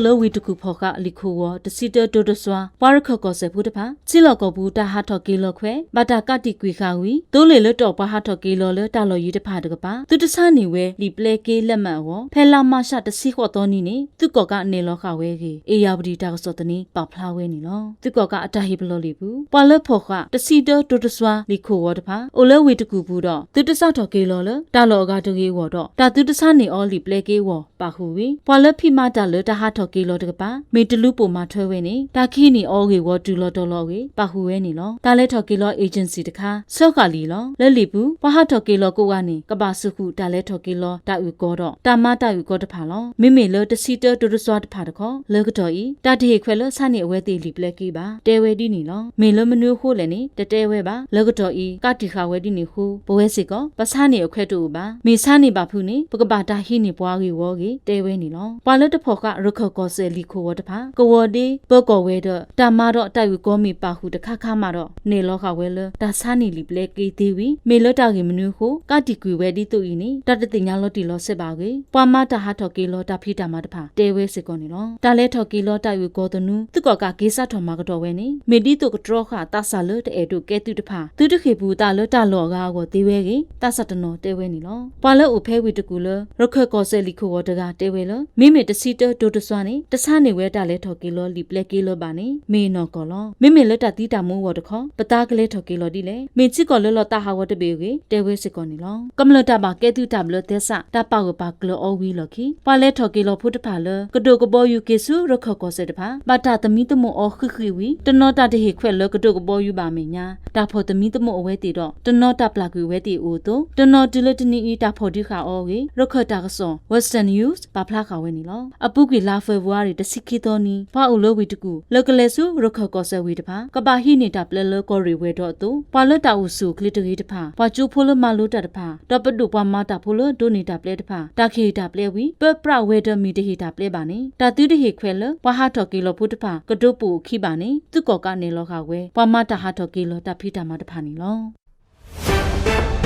လၢဝ့ၢ်တကူၣ်ဖီၣ်ဃာ်လံာ်ခိၣ်ဝီၤ တဆံတၢတိတစွါ ပှၤရခၢၣ်ကီၢ်စဲၣ်ဖိတဖၣ် ထံလီၢ်ကီၢ်ပူၤတၢ်ဟးထီၣ်က့ၤလီၤခွဲး ဘၣ်တၢ်ကးတံာ်ကွံာ်ဃာ်ဝံၤ သိလ့ၣ်လၢတအီၣ်ပှၤဟးထီၣ်က့ၤလီၤလၢတၢ်လီၢ်ယံၤတဖၣ်တကပၤ သုတဆါန့ၢ်ဝဲလံာ်ပျဲက့လၢမၢ်အဂီၢ် ဖဲလါမးရှးတဆံဃိးသီနံၤန့ၣ် သုးကီၣ်ကးနဲၣ်လီၤဃာ်ဝဲအဂ့ၢ် ဧရာဝတီ တၢ်ကစီၣ်သန့ပာ်ဖျါဝဲန့ၣ်လီၤ. သုးကီၣ်ကးအတၢ်ဟ့ၣ်ပလီၢ်လံာ်ပူၤ ပှၤလၢဖီၣ်ဃာ် တဆံတၢတိတစွါ လံာ်ခိၣ်ဝီၤတဖၣ် အိၣ်လၢဝ့ၢ်တကူၣ်ပူၤဒီး သုတစးထီၣ်က့ၤလီၤလၢ တၢ်လီၢ်အဂၤတဂ့ၤအဂီၢ်ဒီး တၢ်သုတဆါန့ၢ်အီၤလံာ်ပျဲက့အဂီၢ် ပာ်ဃုာ်ဝံၤ ပှၤလၢဖံးမၤတၢ်လၢတၢ်ဟးထီၣ်က့ၤလီၤတကပၤ မ့ၢ်တလူၤပိာ်မၤထွဲဝဲန့ၣ် တၢ်ကဟံးန့ၢ်အီၤဂ့ၢ်ဝီတုၤလီၤတီၤလီၤအဂ့ၢ် ပာ်ဃုာ်ဝဲန့ၣ်လီၤ. တၢ်လဲၤထီၣ်က့ၤလီၤ agency တခါ ဆှၢဃာ်လံာ်လီၤ. လၢလံာ်ပူၤ ပှၤဟးထီၣ်က့ၤလီၤကိးဂၤန့ၣ် ကဘၣ်စူးဃုာ်တၢ်လဲၤထီၣ်က့ၤလီၤတၢ်အုၣ်ကီၤဒီး တၢ်မၤတၢ်အုၣ်ကီၤတဖၣ်လီၤ. မ့မ့ၢ်လၢတဆံတၢတိတစွါတဖၣ်တခီ လၢကတီၢ်အံၤ တၢ်တဟ့ၣ်ခွဲးလၢဆါန့ၢ်အဝဲသ့ၣ်လံာ်ပျဲက့ဘၣ် တဲဝဲဒ်န့ၣ်လီၤ. မ့ၢ်လၢမနုၤအဃိလဲၣ်န့ၣ် တတဲဝဲဘၣ်. လၢကတီၢ်အံၤ ကးတံာ်ဃာ်ဝဲဒ်န့ၣ်အဃိ ပဝဲစ့ၢ်ကီး ပဆါန့ၢ်အခွဲးတအိၣ်ဘၣ်. မ့ၢ်ဆါန့ၢ်ဘၣ်ဖုးန့ၣ် ပကဘၣ်တၢ်ဟံးန့ၢ်ပှၤဂ့ၢ်ဝီအဂ့ၢ် တဲဝဲန့ၣ်လီၤ. ပှၤလၢတဖီၣ်ဃာ်ရခၢၣ်ကီၢ်စဲၣ်လံာ်ခိၣ်ဝီၤတဖၣ် ကဝီၤဒ့ပၢၤကီၢ်ဝဲၤဒၢး တၢ်မၤဒီးတၢ်အုၣ်ကီၤမ့ၢ်ပာ်ဃုာ်တခါခါမးဒီး နဲၣ်လီၤဃာ်ဝဲလၢ တၢ်ဆါန့ၢ်လံာ်ပျဲက့သ့ဝံၤ မ့ၢ်လၢတၢ်ဂ့ၢ်မနုၤအဃိ ကးတံာ်ကွံာ်ဝဲဒ်သိးအံၤန့ၣ် တၢ်တသ့ၣ်ညါလီၤတံၢ်လီၤဆဲးဘၣ်အဂ့ၢ် ပှၤမၤတၢ်ဟးထီၣ်က့ၤလီၤတၢ်ဖံးတၢ်မၤတဖၣ် တဲဝဲစ့ၢ်ကီးန့ၣ်လီၤ. တၢ်လဲၤထီၣ်က့ၤလီၤတၢ်အုၣ်ကီၤသနူ သုးကီၣ်ကးက့ၤစးထီၣ်မၤကတီၢ်ဝဲန့ၣ် မ့ၢ်ဒ်သိးကတြီဃာ်သးစၢ်လၢတအဲၣ်ဒိးကဲသုးတဖၣ် သုတဃ့ၢ်ပူၤသးလၢတၢ်လီၢ်အဂၤအဂီၢ်သ့ဝဲအဂ့ၢ် သးစၢ်တနီၤတဲဝဲန့ၣ်လီၤ. ပှၤလၢအိၣ်ဖဲဝ့ၢ်တကူၣ်လၢ ရခၢၣ်ကီၢ်စဲၣ်လံာ်ခိၣ်ဝီၤတဂၤတဲဝဲလၢ မ့မ့ၢ်တဆံတၢတိတစွါန့ၣ် တဆါန့ၢ်ဝဲတၢ်လဲၤထီၣ်က့ၤလီၤလံာ်ပျဲက့လၢၤဘၣ်န့ၣ် မ့ၢ်နီၢ်ကီၢ်လီၤ. မ့မ့ၢ်လၢတၢ်သံတၢ်မူအဂီၢ်တခီ ပသးကလဲၤထီၣ်က့ၤလီၤဒ်လဲၣ်. မ့ၢ်ထံကီၢ်လၢလီၤသးဟးဂီၤတဘ့ၣ်အဂ့ၢ် တဲဝဲစ့ၢ်ကီးန့ၣ်လီၤ. ကမျၢၢ်တၢ်ဘၣ်ကဲသုးတၢ်ဘျၢသဲစး တၢ်ပာ်ဂၢၢ်ပာ်ကျၢၤအီၤဝံၤအလီၢ်ခံ ပှၤလဲၤထီၣ်က့ၤလီၤဖိတဖၣ်လၢ ကဒိးကဘီယူၤက့ၤဆူရခၢၣ်ကီၢ်စဲၣ်တဖၣ် ဘၣ်တၢ်သမံသမိးအီၤဃံးဃံးဝံၤ တနီၤတၢ်တဟ့ၣ်ခွဲးလၢကဒိးကဘီယူၤဘၣ်အမဲာ်ညါ တၢ်ဖီၣ်သမံသမိးအဝဲသ့ၣ်ဒီး တနီၤတၢ်ပျၢ်ကွံာ်အဝဲသ့ၣ်အိၣ်အသိး တနီၤတုၤလၢတနံၤအံၤ တၢ်ဖီၣ်ဒုးဃာ်အီၤအဂ့ၢ် ရခၢၣ်တၢ်ကစီၣ် Western News ပာ်ဖျါဃာ်ဝဲန့ၣ်လီၤ. အပူၤကွံာ်လါ February တဆံခံသီနံၤ ပှၤအိၣ်လၢဝ့ၢ်တကူၣ် လၢကလဲၤဆူရခၢၣ်ကီၢ်စဲၣ်ဝ့ၢ်တဖၣ် ကဘၣ်ဟံးန့ၢ်တၢ်ပျဲလၢကီၢ်ရ့ၣ်ဝဲၤဒၢးအသိး ပှၤလၢတၢ်အိၣ်ဆူၣ်အိၣ်ချ့တဂ့ၤတဖၣ် ပှၤကၠိဖိလၢမၤလိတၢ်တဖၣ် ဒီးပဒိၣ်ပှၤမၤတၢ်ဖိလၢဒိးန့ၢ်တၢ်ပျဲတဖၣ် တၢ်ကဟ့ၣ်တၢ်ပျဲဝံၤ ပၢပြးဝဲၤဒၢးမ့ၢ်တဟ့ၣ်တၢ်ပျဲဘၣ်န့ၣ် တၢ်သုတဟ့ၣ်ခွဲးလၢ ပှၤဟးထီၣ်က့ၤလီၤဖိတဖၣ် ကဒိးပိာ်အခံဘၣ်န့ၣ် သုးကီၣ်ကးနဲၣ်လီၤဃာ်ဝဲ ပှၤမၤတၢ်ဟးထီၣ်က့ၤလီၤတၢ်ဖံးတၢ်မၤတဖၣ်န့ၣ်လီၤ.